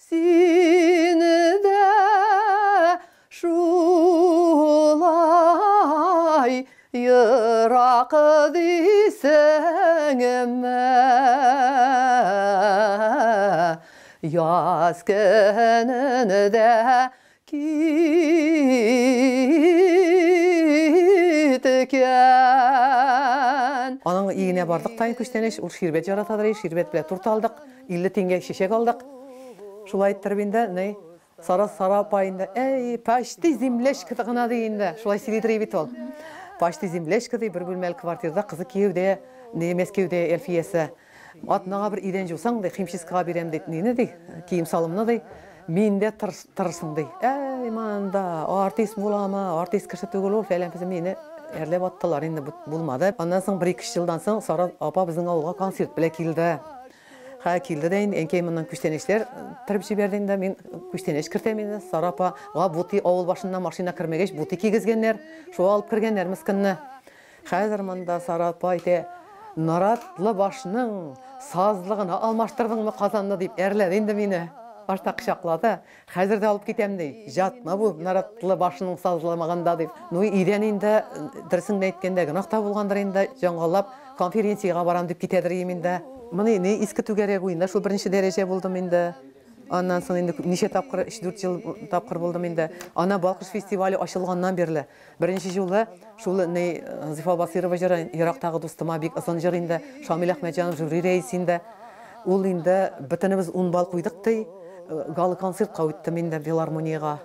Син дә шулай ерак дисеңме? Яз көнендә киткән. Аның өенә бардык та күчтәнәч, ул ширбәт яратадыр, ширбәт белән торт алдык, 50 тиңгә чәчәк алдык. Шулай иттереп инде, ни, Сара Сара апа инде, әй, почти землячка гына ди инде. Шулай сөйлидер бит ул. Почти землячка ди, бер бүлмәле квартирада кызы кияүдә, ни, Мәскәүдә Әлфиясе. Атнага бер идән жусаң ди, химчисткага бирәм ди, нине ди, кием салымны ди. Мин дә тырышсың ди. Әй, монда артист буламы, артист кеше түгел ул, фәлән фәсен мине әрләп аттылар инде, булмады. Аннан соң бер-ике елдан соң Сара апа безнең авылга концерт белән килде. Ха, килде дә инде, әнкәй моннан күчтәнәчләр торып җибәрде инде, мин күчтәнәч кертәм инде. Сара апага бути авыл башыннан машина кермәгәч, бути кигезгәннәр, шуға алып кергәннәр мескенне. Хәзер монда Сара апа әйтә, Наратлы башның сазлыгына алмаштырдыңмы Казанны дип әрләде инде мине. Башта кочаклады. Хәзер дә алып китәм ди. Җатма бу Наратлы башның сазламаганда дип. Ну, өйдән инде, дөресен генә әйткәндә, гөнаһ та булгандыр инде, җангалап конференциягә барам дип китәдер идем инде. Моны ни иске түгәрәк уенда шул беренче дәрәҗә булдым инде. Аннан соң инде ничә тапкыр, 3-4 ел тапкыр булдым инде. Ана Балкыш фестивале ачылганнан бирле. Беренче юлы шул ни Зифа Басырова җыры, ерактагы дустыма бик озын җыр инде. Шамил Әхмәтҗанов жюри рәисе инде. Ул инде бөтенебез 10 балл куйдык ди. Гала концертка үттем инде филармониягә.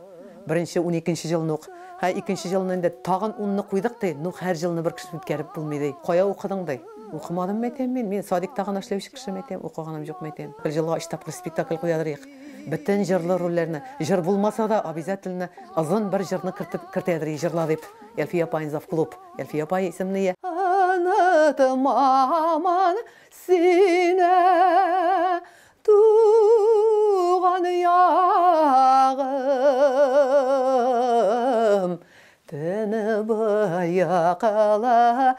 Беренче 12 елны ук. Һә, икенче елны инде тагын 10-ны куйдык ди. Ну, һәр елны бер кеше үткәреп булмый ди. Кая укыдың ди? Укымадым әйтәм мин. Мин садикта гына эшләүче кеше әйтәм, укыганым юк әйтәм. Бер елга 3 тапкыр спектакль куядыр. Бөтен җырлы рольләрне, җыр булмаса да, обязательно озын бер җырны кертеп кертәдер җырла дип. Әлфия апа в клуб. Әлфия апа исемле. Онытмамын сине, туган ягым, төн буе кала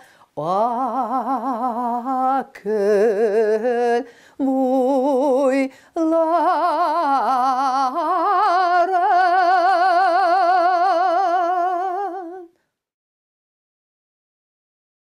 Аккөл.